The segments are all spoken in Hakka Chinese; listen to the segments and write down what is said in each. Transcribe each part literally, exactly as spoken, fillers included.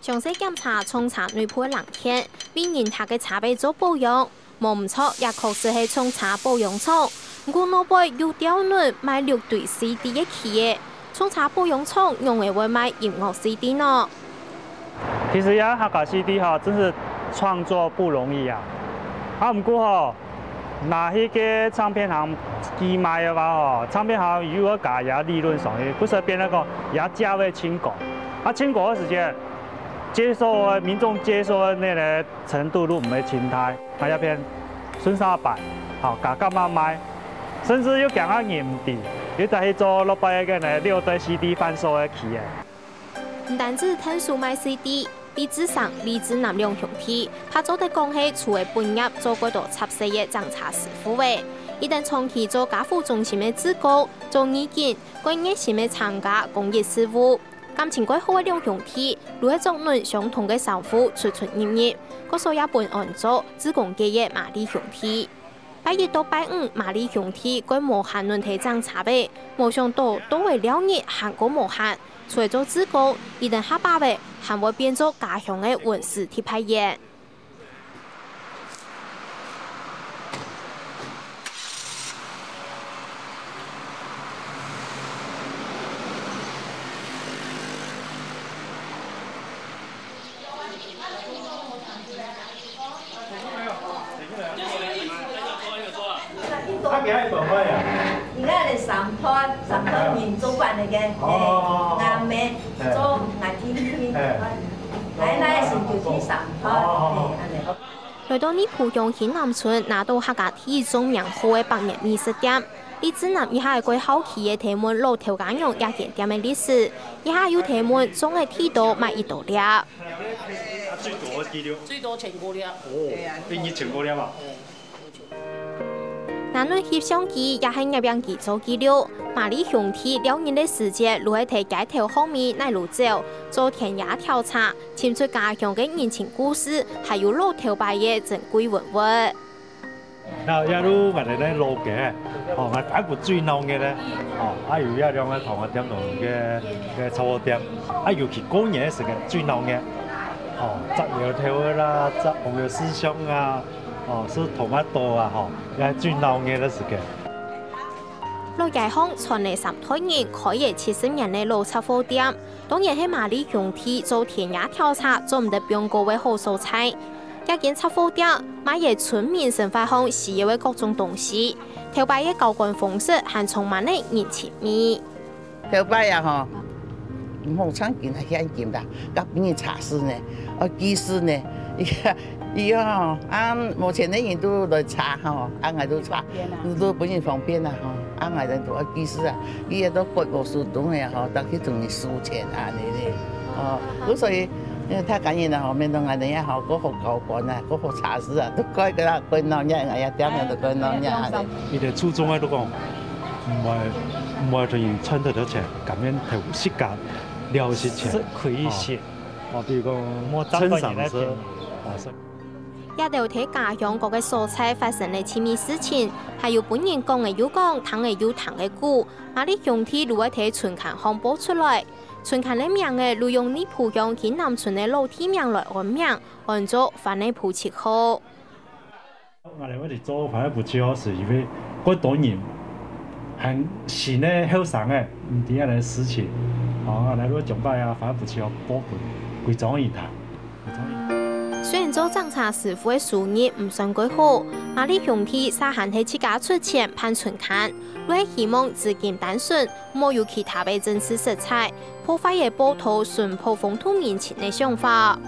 詳細檢查重車內部个零件，為人客个車尾做保養，無毋著，這確實係重車保養廠。毋過外背有吊輪賣六堆C D个企業，重車保養廠仰會會賣音樂C D呢？其實這客家C D吼，真是創作不容易啊。啊，毋過吼， 拿去个唱片行寄賣个話吼，唱片行又愛加這利潤上去，故所變到講這價位盡高。啊，盡高个時節，接受个民眾接受个那個程度都毋會盡大，啊，這片順續擺，吼，價格慢慢賣，甚至又驚啊人毋知，又再去做落擺个呢六堆C D販售个企業。 毋單止𢯭手賣C D，李志成、李志南兩兄弟，還做得講係除了本業做過多雜事个整車師傅仔，佢等長期做家扶中心个志工，做義警，過熱心个參加公益事務。感情過好个兩兄弟，都係著等相同个衫褲出出入入，故所也分安做志工界个瑪麗兄弟。 拜一到拜五，瑪麗兄弟過無閒輪替整車尾，無想到到了尞日還過無閒。除了做志工，佢等下把仔還會變做家鄉个文史特派員。 啊，今日係做啥呀？今日係三盤，三盤人做飯个，哦。嘿，阿姆做，阿弟弟，嘿。奶奶先就去三盤，哦。嘿，恁呢。來到二埔鄉興南村，拿到客家第一種名號个百年米食店，李志南一下過好奇个提問老頭家娘這間店个歷史，一下又提問種个地多賣幾多粒。 最多个記錄。最多千過粒。哦，一日千過粒啊？拿睏翕相機也係攝影機做記錄。瑪麗兄弟尞日个時節，就係在街頭巷尾哪路走，做田野調查，尋出家鄉个人情故事，還有老頭擺个珍貴文物。 那這路𠊎兜个老街，哦，𠊎反正最鬧熱个，哦，啊有這兩個糖仔店同个个雜貨店，啊尤其過年个時間最鬧熱，哦，摘芋頭个啦，摘紅油四香啊，哦，食tomato啊，吼，也係最鬧熱个時間。老街巷傳了三代人開業七十年个老雜貨店， 當然係瑪麗兄弟做田野調查做毋得放過个好所在。這間雜貨店賣个村民生活上需要个各種東西，頭擺个交換方式還充滿了人情味。頭擺啊吼，毋好趁金啊現金啦，佮別人查事呢，愛記事呢， 佢啊吼，啊無錢个人都來查吼，啊𠊎都查，都分人方便啊吼，啊𠊎等都愛記事啊，佢也都割無手動个吼，當去同人收錢啊恁呢。哦，故所以，呃，客家人啊吼，面對𠊎等也好，過好交關啊，過好查事啊，都該个啦，該鬧熱，𠊎也店也都該鬧熱啊。佢个初衷啊，都講，毋愛毋愛同人賺得到錢，甘願投自家了息錢。食虧一息。哦，比如講，莫佔到人个便宜。趁上司，哦， 這兜在家鄉各个所在發生个趣味事情，還有分人講个又講、聽个又聽个古，瑪麗兄弟就會在春刊項報出來。春刊个名仔就用二埔鄉興南村个老地名來安名，安做番仔埔七號。𠊎兜會去做番仔埔七號，係因為過多人還新个後生个，毋知恁呢事情。哦，𠊎兜就將該啊番仔埔七號報分歸莊人聽。 雖然做整車師傅个收入毋算過好，瑪麗兄弟煞還係自家出錢辦春刊，就係希望資金單純，莫有其他个政治色彩，破壞个報導純樸風土民情个想法。啊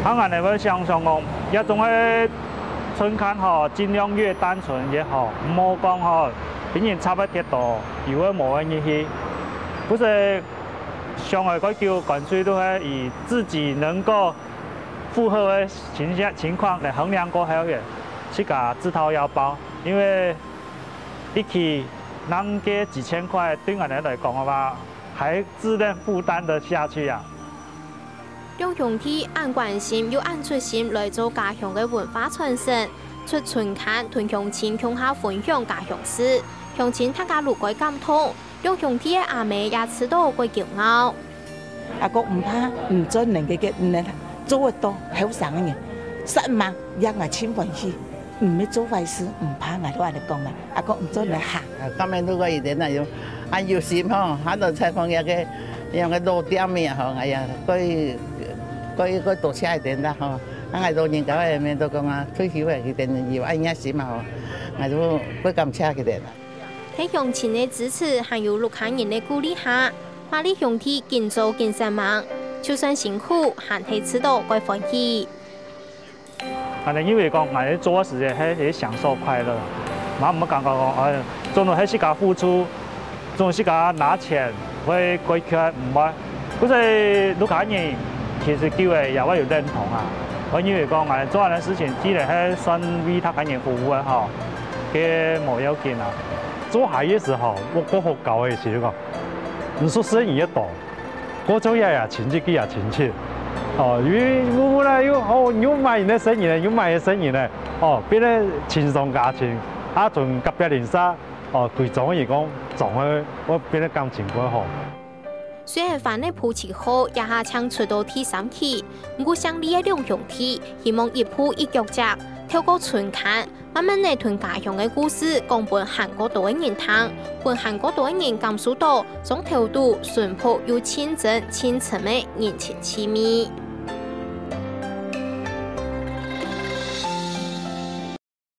𠊎兜會想想講，這種个春刊吼，盡量越單純越好，毋好講吼，分人插个忒多，有个無个入去。故所想愛較久，乾脆就係以自己能夠 符合个情形情況來衡量過後，自家自掏腰包，因為一期能個幾千塊，對𠊎兜來講个話，還自認負擔得下去啊。兩兄弟恁關心又恁出心來做家鄉个文化傳承，出春刊同鄉親共下分享家鄉事，鄉親大家都蓋感動，兩兄弟个阿姆也試著蓋驕傲。阿哥毋怕，毋做人个个，毋能做得到後生个人，煞猛也𠊎盡歡喜，毋係做壞事，毋怕，𠊎都恁樣講啦。阿哥毋做人行。下面如果一點那有，還有心吼，還能採訪一個，一個老店面吼，哎呀，可以，可以，可以多謝一點啦吼。啊，𠊎老人家也面都講啊，退休了，佢等有恁樣心啊吼，𠊎都會感謝佢等。在鄉親个支持，還有屋下人个鼓勵下， 瑪麗兄弟緊做緊煞猛，就算辛苦，還係試著蓋歡喜。𠊎等認為講，𠊎等做个時節係，係享受快樂，嘛毋好感覺講，哎，總係自家付出，總係自家拿錢會虧欠，毋會。故所屋下人其實久了也會有認同啊。𠊎認為講，𠊎等做恁樣个事情，既然係算為大家人服務个吼，該無要緊啊。做下个時候，𠊎過好搞个時候講， 你做生意也多，過做也也親戚，佢也親戚。哦，因為屋下有，哦，有買人个生意呢，有買人个生意呢，哦，變得親上加親，啊，從隔壁鄰舍，哦，歸莊个人講，莊个，會變得感情蓋好。雖然番仔埔七號這下正出到第三期，毋過勝利个兩兄弟希望一步一腳跡，透過春刊， 慢慢仔同家鄉个故事講分還過多个人聽，分還過多个人感受到莊頭肚淳樸又親真、親情个人情趣味。